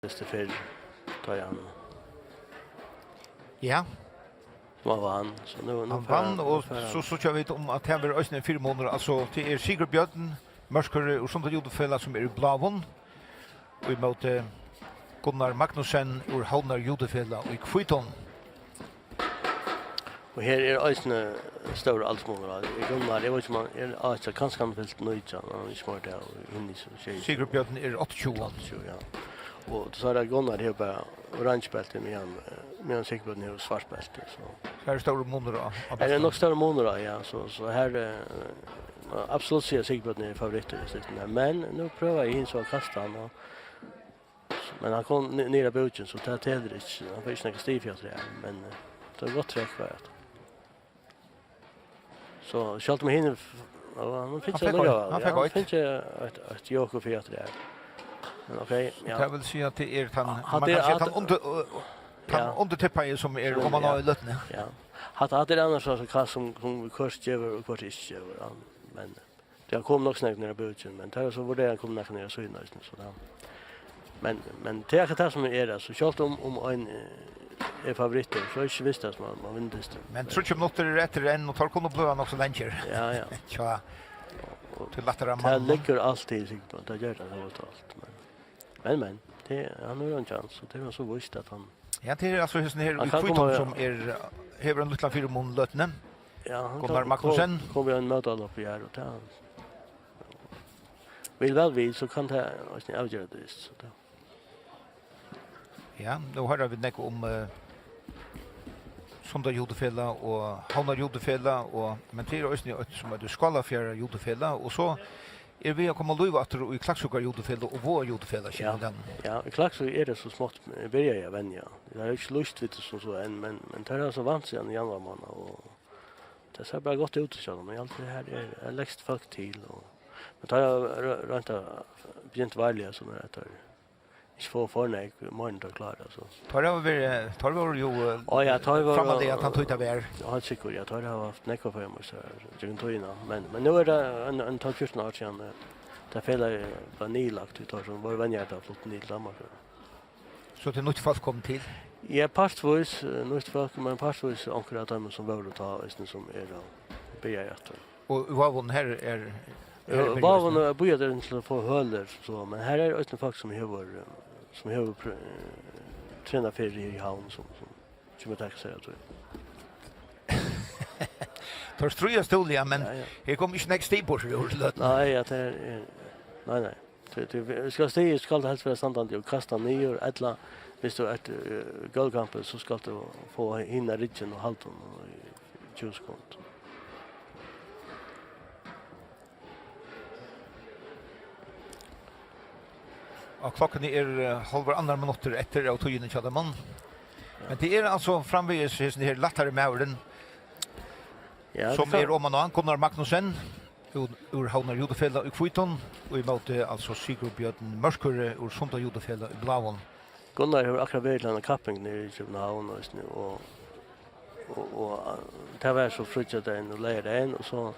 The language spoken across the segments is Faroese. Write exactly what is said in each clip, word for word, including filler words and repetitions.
Fyrstu ferð, tá ið hann Ja. Hann vann, so nú, nú Hann fær vann, hann, nú og fær hann. So síggja vit um, at her verður eisini ein fyrimunur. Altso, tað er Sigurbjørn Mørkøre úr Sunda Judofelag, sum er í bláum, og ímóti Gunnar Magnussen úr Havnar Judofelag í hvítum. Og her er eisini stórur aldursmunur á. Gunnar, eg veit ikki, um hann er, á, kanska hann er fyltur nítjan, hann er ikki meir enn tað, og hini so sjey. Sigurbjørn er áttaogtjúgu. Áttaogtjúgu, ja. Og so er tað Gunnar hevur bara orange belti, meðan, eh, meðan Sigurbjørn hevur svart belti, so. Her er stórur munur á, á Her er beltunum. Nokk stórur munur á, ja, so, so her, eh, absolutt siga Sigurbjørn er favorittur í stykkinum her, men nú prøvi eg hins vegar at kasta hann, og, men hann kom ni-, niður á búkin, so tað telur ikki, hann fær ikki nakað stig fyri hatta her, men, eh, tað er gott trekk, var tað. So, sjálvt um hini f-, ja, hann Hann fekk fekk eitt, hann ja, fekk hann eitt. Fekk eitt, eitt joker fyri hatta her. Men ok, ja. Tað vil siga, at tað er tann, Hatta man er kann siga, at tann undir-, øh, tann Ja. undirtippaði, sum er Sum, oman á ja. í løtuni. Ja. Hatta, hatta er annars, altso, hvat sum, sum hvørt gevur og hvørt ikki gevur, ja. Men tað kom nokk so nógv niður á búkin, men tað er so vurderað, kom nakað niður á síðuna eisini, so tað. Men, men tað er akkurát tað sum er, altso, sjálvt um, um ein, eh, er favorittur, so er ikki vist, at man, man vinnur dystin. Men tríggjar minuttir eru eftir enn, og teir kunnu blíva nokk so langir. Ja, ja. Tja. Og Til lættara tað mann. Liggur altíð í Sigurbjørn, tað ger tað, tað er alt, men, men, men, tað, hann hevur ein chance, og tað er so víst, at hann Ja, tað er altso hesin her Hann í kann hvítum, koma sum er, hevur ein lítlan fyrimun í løtuni. Ja, hann Gunnar kann Magnussen. Kom, kom við ein mótálop her, og tað vil væl við, so kann tað eisini avgera tað, so tað. Ja, nú hoyra vit nógv um, eh, Sunda Judofelag og Havnar Judofelag, og, men tað er eisini eitt sum eitur Skálafjarðar Judofelag, og so er við at koma lív aftur í Klaksvíkar Judofelag og Vágar Judofelag, Ja. skilur hann. Ja, í Klaksvík er tað so smátt, eh, byrjaði at venja. Tað er ikki lýst við tað sum so enn, men, men tað er altso vant síðan í januar mánað, og tað sær bara gott út, sjálvt um alt tað her er, er legst fólk til, og, men tá er rø-, roynt at begynt varliga, sum er at teir ikki fáa for nógv, meir enn teir klára, so. Teir hava verið, teir vóru jú, eh, Á, ja, teir vóru framandi at hann tøkti at vera. Ja, heilt sikkurt, ja, teir hava havt nógvar føroyameistarar gjøgnum tíðina, men, men nú er tað ein, ein tólv fjúrtan ár síðan, eh, tað felagið var niðurlagt, tí teir sum vóru venjarar tá fluttu niður til Danmark. So tað er nýtt fólk komið til? Ja, partvís, eh, nýtt fólk, men partvís onkur av teimum, sum vóru tá, eisini, sum eru byrjaði aftur. Og í Vágum her er, her er Ja, byrjað Vágum eisini. Er byrjað til at fáa hølur, so, men her er eisini fólk, sum hevur, eh, sum hevur pr-, eh, trenað fyri í Havn, sum, sum kemur at taka sær av tí. Teir stríðast stúliga, men Ja, ja. her kom ikki nógv stig burtur úr løtuni. Nei, ja, tað er, er, nei, nei. Tí, tí, skal stigið, skal tað helst vera standandi og kasta niður, ella viss tú ert, eh, gólvkampur, so skalt tú fáa hin á ryggin og halda honum í tjúgu sekund. Og klokkuni er, eh, hálvur annar minuttur eftir av tíðini hjá teimum. Men tað er altso framvegis hesin her lættari maðurin, Ja, sum tað er oman á, Gunnar Magnussen, úr, úr Havnar Judofelag í hvítum, og ímóti altso Sigurbjørn Mørkøre úr Sunda Judofelag í bláum. Gunnar hevur akkurát verið til eina kapping niðri í København eisini, og, og, og, eh, tað var so fríggjadagin og leygardagin, og so,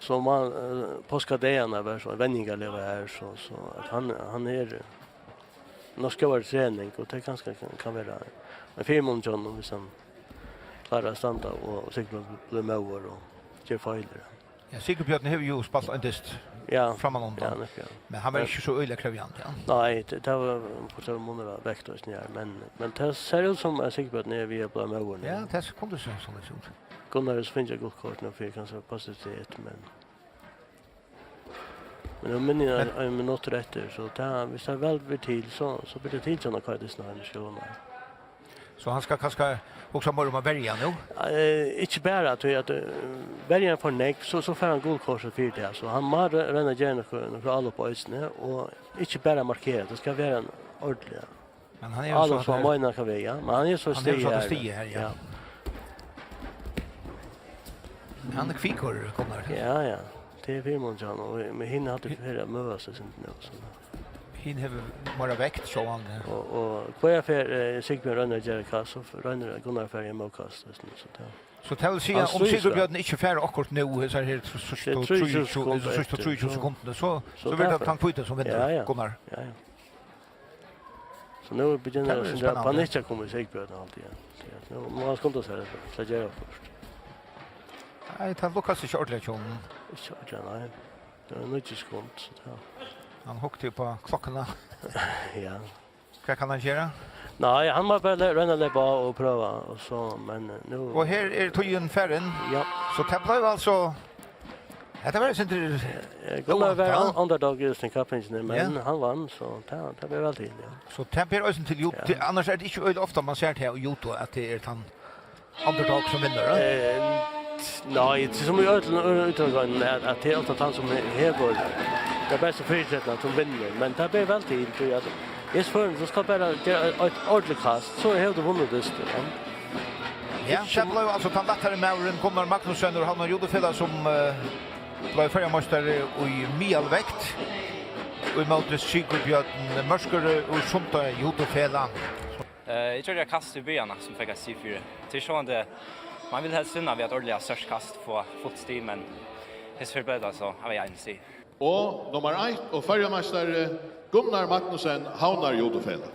so man, eh, páskadagarnar var so ein venjingarliga her, so, so at hann, hann er, eh, nokk góðari trening, og tað kanska kann, kann vera ein fyrimunur hjá honum, viss hann klárar at standa og, og sikkurt blíva móður og ger feilir. Ja, Sigurbjørn hevur jú spælt ein dyst Ja, frammanundan, ja, nokk, ja. men hann var Ja. ikki so øgiliga krevjandi, ja. Nei, tað, tað var, tað var munur á vekt og sånn her, men, men tað sær út sum at Sigurbjørn er við at blíva móður nú. Ja, tað kundi sett soleiðis út. Gunnar hevur fingið gult kort nú fyri kanska passivitet, men Men nú minni eg Men ein, ein minuttur eftir, so tað, viss tað væl ber til, so, so ber tað til, John, at koyra dystin heim, skjóna. So hann skal kanska hugsa meira um at verja nú? Eh, ikki bara, tí at, eh, verjar hann for nógv, so, so fær hann gult kort fyri tað, so hann má re-, royna at gera nøkur, nøkur álop eisini, og ikki bara markera, tað skal vera ein ordentlig Men hann er jo Álop, so sum hann meinar kann vera, ja. Men hann er so hann er stig so her. Stig her, ja. Ja. Hann er kvikkur, Gunnar. Ja, ja. Tað er fyrimunur hjá honum, og, men hini høvdu fyri at møðast, eg syntes nú, so. Hin hevur meira vekt, sjálvandi. Og, og hvørja ferð, eh, Sigbjørn roynir at gera kast, so f-, roynir Gunnar at fara í mótkast, og sovorðið, so tað. So tað vil siga, Hann um stríðist Sigurbjørn ikki fær okkurt nú, hesar her s-, s-, Tað er trýogtjúgu trýogtjúgu, sekund eftir, trýogtjúgu so, sekundini, so, so so verður tað tað hann hvíti sum vinnur, Ja, ja. Gunnar. Ja, ja. Og nú byrjar Tað verður ein spennandi. Panikk at koma í Sigbjørn og alt, ja. So, ja, nú má hann skunda sær, so gera okkurt. Nei, tað lukkast ikki ordiliga hjá honum. Ikki ordiliga, nei. Tað er níggju sekund, so tað Hann hugdi upp á klokkuna. Ja. Hvat kann hann gera? Nei, hann má bara le-, royna at leypa á og prøva, og so, men, eh, nú Og her er tíðin farin. Ja. So tað bleiv altso Hetta var eitt sindur Eh, Gunnar var óvæntað. Un-, underdog í hesum kappingini, men Ja. hann vann, so tað, tað ber væl til, ja. So tað ber eisini til jú-, Ja. til, annars er tað ikki øgiliga ofta man sær tað í judo, at tað er tann underdog sum vinnur, eh? Eh, nei, tað er sum í øllum ø-, útøvingum, at, at tað er ofta tann sum he-, hevur tað bestu fyrisetnað sum vinnur, men tað ber væl til, tí at í hesum førum, tú skalt bara gera eitt ordiligt kast, so hevur tú vunnið dystin, ja. Ja, tað bleiv altso tann lættari maðurin, Gunnar Magnussen úr Havnar Judofelag, sum, eh, bleiv føroyameistari í miðalvekt. Í móti Sigurbjørn Mørskøre úr Sunda Judofelag. Eh, eg gjørdi eitt kast í byrjanini, sum fekk eitt stig fyri. Tað er sjálvandi, man vil helst vinna við eitt ordiliga stórt kast, fáa fult stig, men hesa ferð bleiv tað so, at vit eitt stig. Og nummar eitt og føroyameistari Gunnar Magnussen, Havnar Judofelag.